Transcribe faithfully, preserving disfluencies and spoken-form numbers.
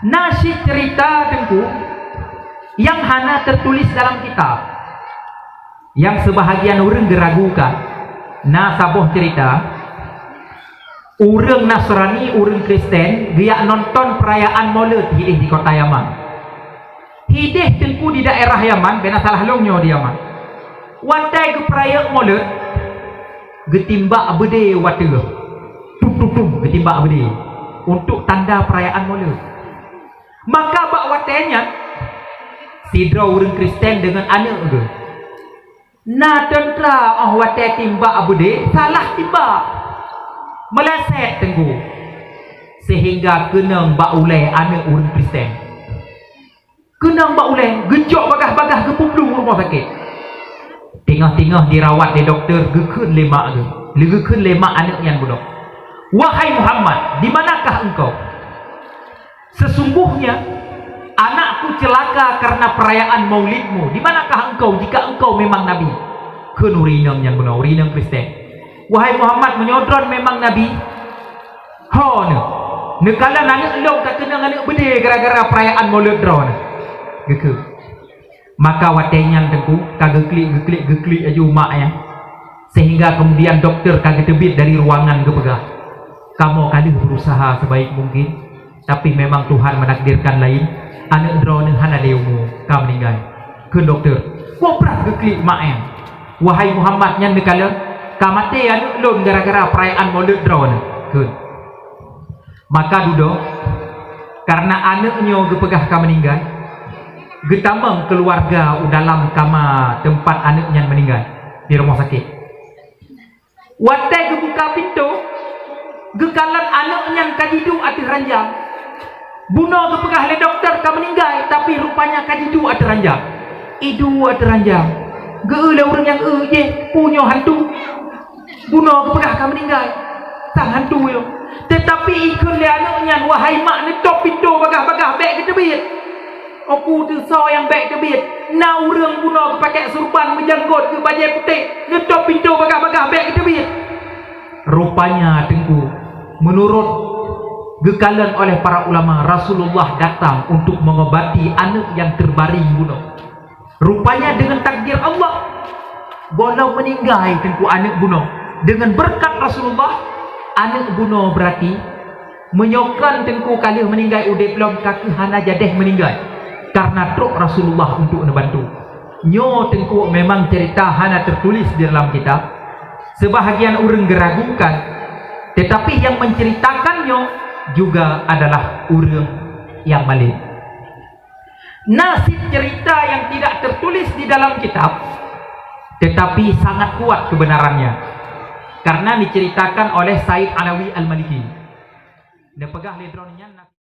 Na cit cerita, Teungku, nyang hana teutuléh dalam kitab. Nyang seubahagian ureuëng geuragukan, na saboh cerita, ureuëng Nasrani, ureuëng Kristen, geujak nonton peurayaan Maulud hidéh di kota Yaman. Hidéh, Teungku, di daerah Yaman, bèk na salah lôn nyoe di Yaman. Watèe geupeurayeuk Maulud, geutimbak beudé u ateueh. Tum, tum, tum, geutimbak beudé. Untuk tanda peurayaan Maulud. Maka bak watèe nyan, sidroe ureuëng Kristen deungon aneuk geuh. Na teuntra óh watèe timbak beudé, salah timbak. Meuleset, Teungku. Sehingga keunong bak ulèe aneuk ureuëng Kristen. Keunong bak ulèe, geucok bagaih-bagaih, geupeublueng u rumoh sakét. Teungoh-teungoh dirawat lé dokto, geukheun lé mak geuh. Lé geukheun lé mak aneuk nyan bunoe, "Wahai Muhammad, di manakah engkau? Sesungguhnya anakku celaka karena perayaan maulidmu. Di manakah engkau jika engkau memang nabi?" Kheun ureuëng inong nyan bunoe, ureuëng inong Kristen, "Wahai Muhammad, meunyoe droen memang nabi, ho neuh, neukalon aneuk lôn ka keunong aneuk beudé gara-gara peurayaan Maulud droeneuh," geukheun. Maka watèe nyan, Teungku, ka geuklik, geuklik, geuklik laju mak nyan. Sehingga kemudian dokto ka geuteubiet dari ruangan, geupeugah, "Kamoe ka lheueh berusaha sebaik mungkin, tapi memang Tuhan menakdirkan lain. Aneuk droeneuh hana lé umu, ka meuninggai." Kheun dokto, "Peue brat geuklik mak nyan? Wahai Muhammad, nyan neukalon ka maté aneuk lôn gara-gara peurayaan Maulud droeneuh," kheun. Maka dudoe, karena aneuk nyoe geupeugah ka meuninggai, geutamong keuluwarga u dalam kama teumpat aneuk nyan meuninggai di rumoh sakét. Watèe geubuka pintoe, geukalon aneuk nyan ka jiduek ateueh ranjang. Bunoe geupeugah lé dokto ka meuninggai, tapi rupanya ka jiduek ateueh ranjang. Iduek ateueh ranjang. Geu-eu lé ureuëng nyang eu, "Jeh, peue nyoe hantu?" Bunoe geupeugah ka meuninggai, sang hantu nyoe. Teutapi ikheun lé aneuk nyan, "Wahai mak, neutôb pintoe bagaih-bagaih, bèk geuteubiet." Oku teuh soe nyang bèk teubiet. Na ureuëng bunoe geupakék surban, meujanggot, geubajèe putéh, neutôb pintoe bagaih-bagaih, bèk geuteubiet. Rupanya, Teungku, meunurot geukalon oleh para ulama, Rasulullah datang untuk mengobati aneuk yang terbaring bunoe. Rupanya deungon takdir Allah, gohlom meuninggai Teungku aneuk bunoe. Deungon beureukat Rasulullah, aneuk bunoe beurati meunyoe kon Teungku ka lheueh meuninggai udeb lom, ka keuh hana jadeh meuninggai, karena trok Rasulullah untuk neubantu. Nyoe Teungku memang cerita hana tertulis di dalam kitab. Sebahagian ureuëng geuragukan, tetapi yang menceritakan nyoe juga adalah ureuëng yang malém. Na cit cerita yang tidak tertulis di dalam kitab, tetapi sangat kuat kebenarannya, karena diceritakan oleh Said Alawi Al-Maliki. Neupeugah lé droeneuh nyan na